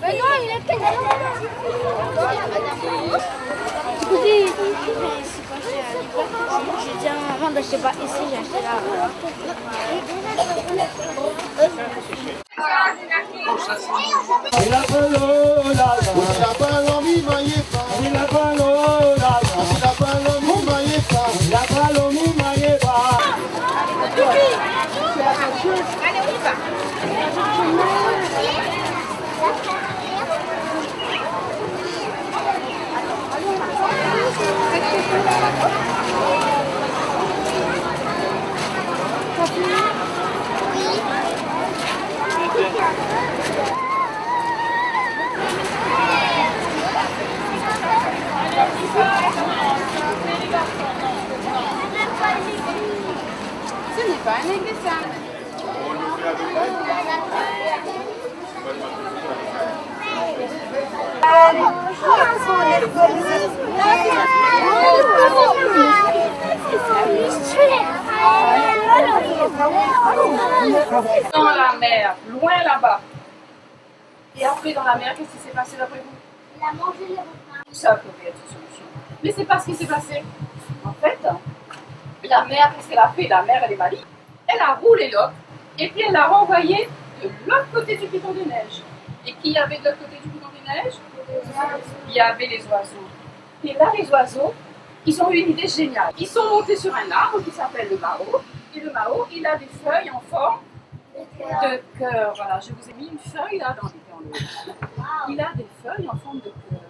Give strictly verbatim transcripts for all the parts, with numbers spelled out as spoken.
Mais non, il est... Écoutez, j'ai dit à ma maman d'acheter par ici, j'ai acheté là. Li la pa lo, la, la. Li la pa lo, mi mayé pa. Li la pa lo, la, la. Li la pa lo, mi mayé pa. Li la pa lo, mi mayé pa. Ce n'est pas un aigle, ça. Dans la mer, loin là-bas. Et après, dans la mer, qu'est-ce qui s'est passé d'après vous ? Il a mangé les requins. Tout ça peut être une solution. Mais c'est pas ce qui s'est passé. En fait, la mer, qu'est-ce qu'elle a fait ? La mer, elle est maligne. Elle a roulé l'autre, et puis elle l'a renvoyé de l'autre côté du piton de neige. Et qui y avait de l'autre côté du piton de neige ? Il y avait les oiseaux. Et là, les oiseaux, ils ont eu une idée géniale. Ils sont montés sur un arbre qui s'appelle le mâho. Et le mâho, il a des feuilles en forme de cœur. Voilà, je vous ai mis une feuille là dans les, dans le... Il a des feuilles en forme de cœur.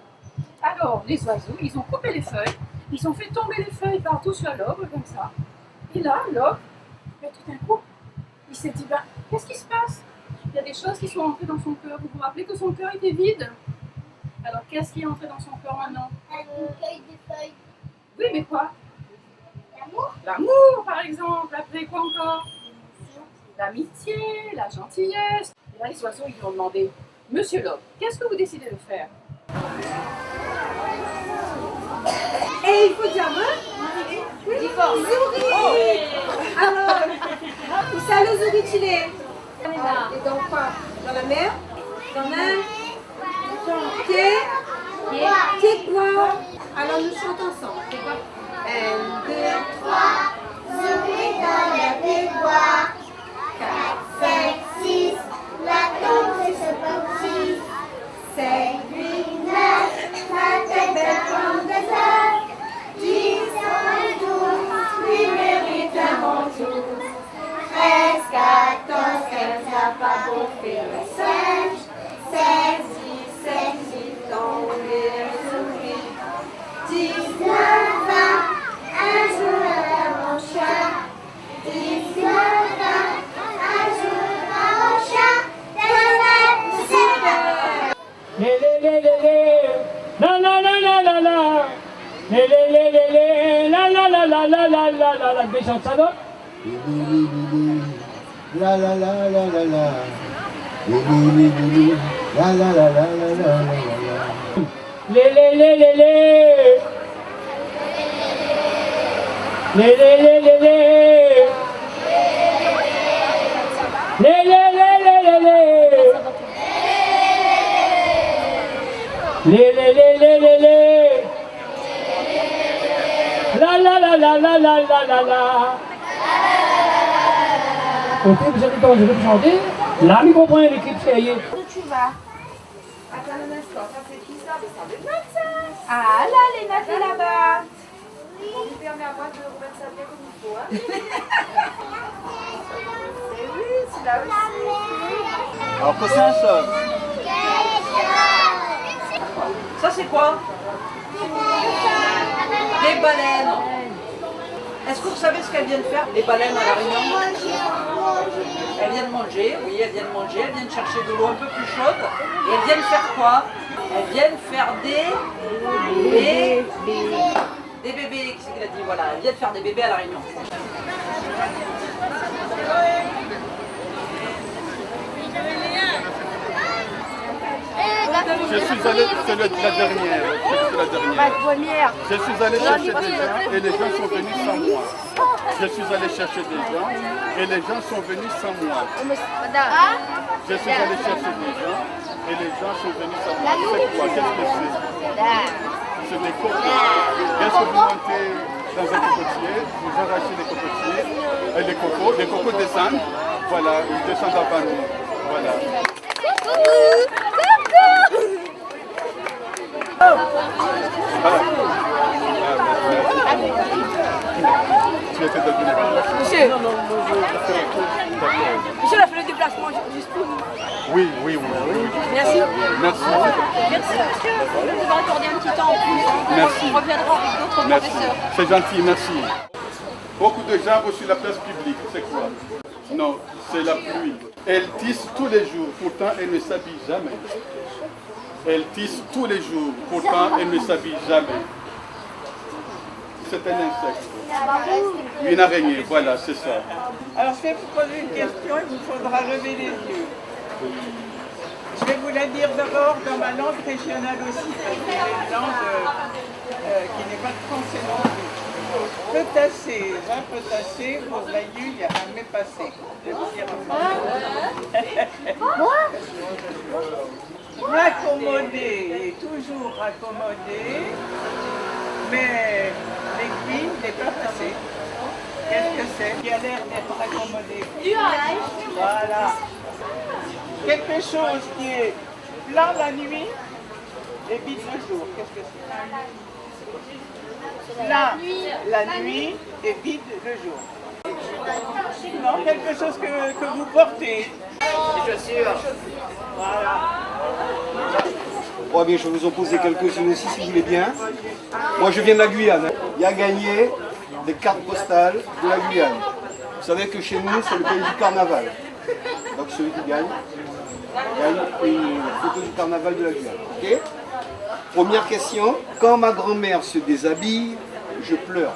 Alors, les oiseaux, ils ont coupé les feuilles, ils ont fait tomber les feuilles partout sur l'aube, comme ça. Et là, l'aube, ben, tout d'un coup, il s'est dit, ben, qu'est-ce qui se passe ? Il y a des choses qui sont entrées dans son cœur. Vous vous rappelez que son cœur était vide ? Alors, qu'est-ce qui est entré dans son cœur maintenant ? Une feuille de feuille. Oui, mais quoi ? L'amour. L'amour, par exemple. Après, quoi encore ? L'amitié, la gentillesse. Et là, les oiseaux, ils lui ont demandé, « Monsieur l'homme, qu'est-ce que vous décidez de faire ? » Et il faut dire, hein ? Oui. Zouri. Alors, ousa lo zouri i lé ? Et dans quoi ? Dans la mer ? Dans la Té, té boi. Alors nous chantons ensemble. Té boi. Un, deux, trois. Zouri dan la té boi. Quatre, cinq, six. La tonm sé se parti. Cinq, huit, neuf. La tèt bèl konm dé zèf. Dix, onz, douz. Li mérit in bon tour. Trèz, katòrz, kinz, la pa bon fé lo sinz. Sèz, disèt, dizwit, tonm dé zouri. Diznèf, vin, in zour la mancha. Diznèf, vin, in zour la mancha. Dènèt, sé bon. Lé, lé, lé, lé, lé. La, la, la, la, la, la. Lé, lé, lé, lé, lé. La, la, la, la. Dé zan sa, non ? Lé, lé, lé, lé, lé. La, la, la, la, la, la. Lé, lé, lé, lé, lé. La, la, la, la, la. Lé, lé, lé, lé, lé. Lé, lé, lé, lé, lé. Lé, lé, lé, lé, lé, lé. Lé, lé, lé, lé, lé, lé. La, la, la, la. Oté, mi sa di, kan mi sa shanté, la, mi konpran lékip sérié. Où tu vas ? Attends un instant, ça c'est qui ça ? Mais ça, les notes, ça. Ah là, les notes là-bas. Bon, vous permet à moi de remettre ça bien comme il faut, hein. Et oui, celui-là aussi. Alors, que c'est un seul. Ça, c'est quoi ? Des baleines. Est-ce que vous savez ce qu'elles viennent faire, les baleines, à La Réunion ? Elles viennent manger, oui, elles viennent manger, elles viennent chercher de l'eau un peu plus chaude. Et elles viennent faire quoi ? Elles viennent faire des, des, des bébés. Qui c'est qui l'a dit ? Voilà, elles viennent faire des bébés à La Réunion. Je suis allé, c'est le, la dernière, c'est la dernière. Ma première. Je suis allé chercher des gens et les gens sont venus sans moi. Je suis allé chercher des gens et les gens sont venus sans moi. Je suis allé chercher des gens et les gens sont venus sans moi. C'est quoi ? Qu'est-ce que c'est ? C'est des cocos. Est-ce que vous montez dans un cocotier, vous arrachez les cocotiers, euh, les cocos, les cocos descendent, voilà, ils descendent avant nous. Voilà. Voilà. Tu étais dans une... Monsieur. Monsieur, on a fait le déplacement ju-, juste pour nous. Oui, oui, oui, oui, oui. Merci. Merci. Merci, monsieur. Nous devons accorder un petit temps en plus, hein. Merci. On reviendra avec d'autres professeurs. Merci. C'est gentil, merci. Beaucoup de gens vont sur la place publique, c'est quoi ? Non, c'est la pluie. Elle tisse tous les jours, pourtant elle ne s'habille jamais. Elle tisse tous les jours, pourtant elle ne s'habille jamais. C'est un insecte. Une araignée, voilà, c'est ça. Alors, je vais vous poser une question, il vous faudra lever les yeux. Je vais vous la dire d'abord dans ma langue régionale aussi, parce que c'est une langue, euh, euh, qui n'est pas de français non plus. Pétassé, va pétassé, pour Bayeux, il y a un mai passé. Raccommodé est toujours raccommodé, mais l'aiguille n'est pas passée. Qu'est-ce que c'est qui a l'air d'être raccommodé ? Voilà. Quelque chose qui est plein la nuit et vide le jour. Qu'est-ce que c'est ? Plein la nuit et vide le jour. Non, quelque chose que, que vous portez. Des chaussures. Voilà. Bon, bien, je vais vous en poser quelques-unes aussi, si vous voulez bien. Moi, je viens de la Guyane, hein. Il a gagné des cartes postales de la Guyane. Vous savez que chez nous, c'est le pays du carnaval. Donc celui qui gagne, gagne une photo du carnaval de la Guyane. Ok ? Première question, quand ma grand-mère se déshabille, je pleure.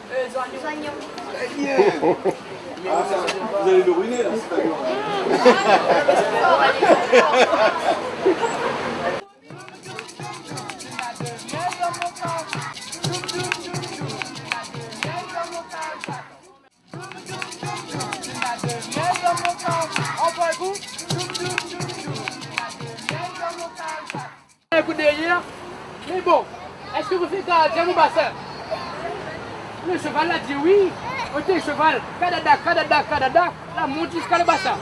Très bien. Ah, ça, vous allez le ruiner, là, cet avion. Ékout dèrièr. Mé bon, èske ou fé gardien mon basin ? Le sheval la di oui. Oté, sheval, kadada, kadada, kadada, la mont ziska le basin.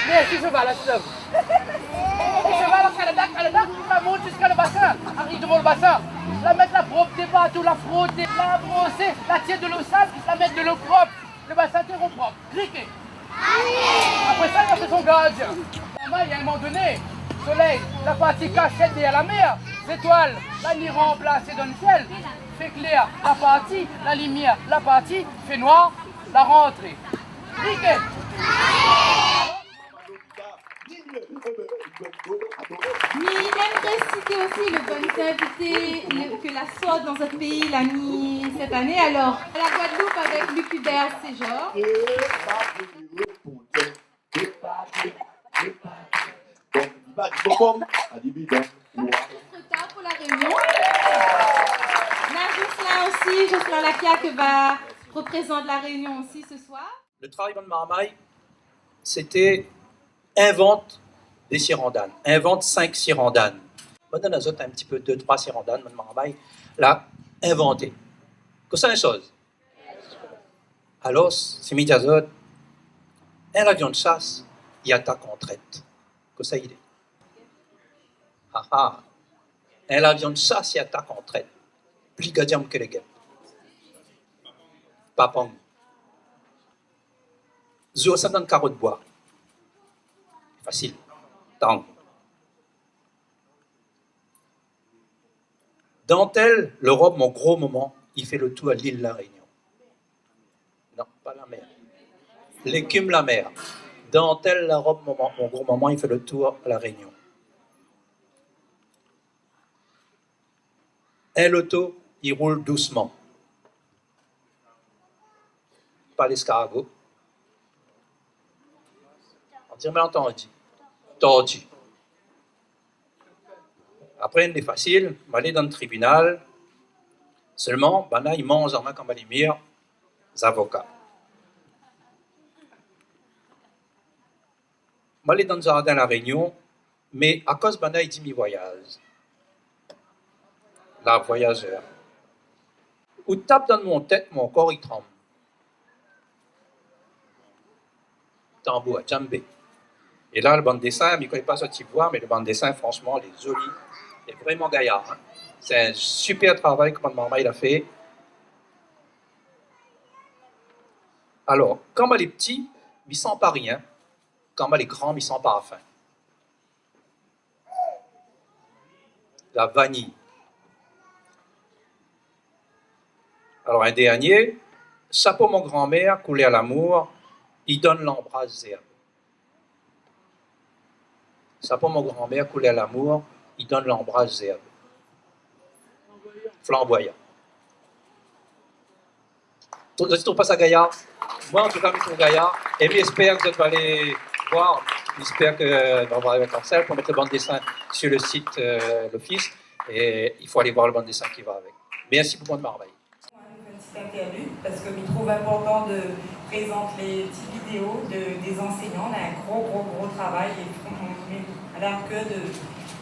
Mé si sheval la, si sheval. Sheval, kadada, kadada, la mont ziska le basin. Ariv dovan le basin. La mèt la propté partou, la froté, la brosé, la tir dolo sal, la mèt dolo prop. Le basin té reprop. Triké. Apré sa, li la fé son gardien. Normal, il y a un moment donné, solèy la parti kashèt dèrièr la mèr. Zétoil la ni ranplasé dan le sièl. Fé klèr la parti, la limièr la parti, fé noir la rantré. Triké. Mi èmré sité osi le bann invité, le, ke la sort dan zot péi la ni sèt ané. Alor, la Guadeloupe avèk Luc Hubert Séjour. Trop tard pour La Réunion. Na Jocelyn osi, Jocelyn Lakia ke va reprézant La Réunion osi se soir. Le travay bann marmay, sété invant dé sirandann, invant sink sirandann. Moin donn azot in ti pé dé troi sirandann, bann marmay la invanté. Kosa in shoz ? Alor, si mi di azot, in lavion de shas i atak an trèt. Kosa i lé ? Ah ah. In lavion de shas i atak an trèt. Pli gadiam ke lé gèp. Papang. Zour sa dan karo de boi. Fasil. Tang. Dantèl, le rob Mon Gro Momon, i fé le tour lil La Rénion. Non, pa la mèr. Lékim la mèr. Dantèl, le rob Mon, Mon Gro Momon, i fé le tour La Rénion. In loto i roul dousman. Pa léskargo. On diré mal antandi. Torti. Apré, lé fasil, ma alé dan tribinal. Sèlman, banna i manz amoin kan ma lé mir zavoka. Ma alé dan zardin La Rényon, mé akoz banna i di mi voyaz. La voyazèr. Ou tap dan mon tèt, mon kor i tranm. Tanbour, djembé. É la, le bann désin, mi koné pa si zot i voi, mé le bann désin, fransman, lé zoli. Lé vréman gayar, in. Sé in sipèr travay ke bann marmay la fé. Alor, kan ma lé pti, mi san pa rien. Kan ma lé gran, mi san parfin. La vaniy. Alor, in dèrnié, sa po mon granmèr, koulèr lamour, i donn lanbras zèrb. Sa po mon granmèr, koulèr lamour, i donn lanbras zèrb. Flanboyan. Zot i trouv pa sa gayar ? Moin, an tou ka, mi trouv gayar. É mi éspèr ke zot va alé voir. Mi éspèr ke, euh, nou va ariv a in konsèr pou mèt le bann désin sur le site, euh, l'office. É i fo alé voir le bann désin ki va avèk. Mèrsi pou bann marmay. Une petite interlude, parce que je trouve important de présenter les petites vidéos de, des enseignants. On a un gros, gros, gros travail et on a à cœur de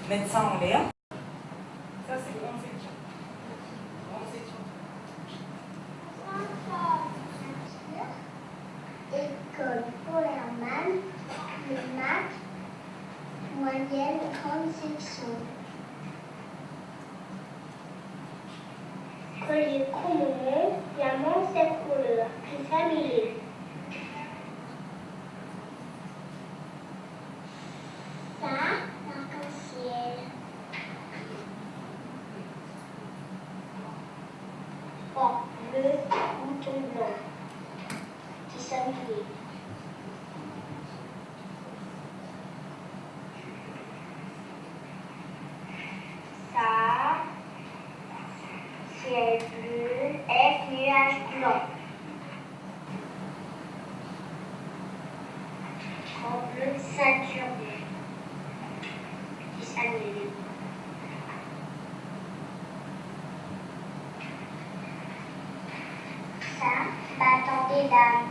mettre ça en l'air. Ça, c'est grande section. Grande section. École primaire Mac, le Mac, moyenne, grande section. Koléz Gro Momon, la manz sèt koulèr, Christian Millet. Sa, larkansièl. Or ble, bouton blan. Christian Millet. Sa, sièl ble, èf, nuaz blan. Kor ble, sintir ble. Christian Millet. Sa, batan dé dam.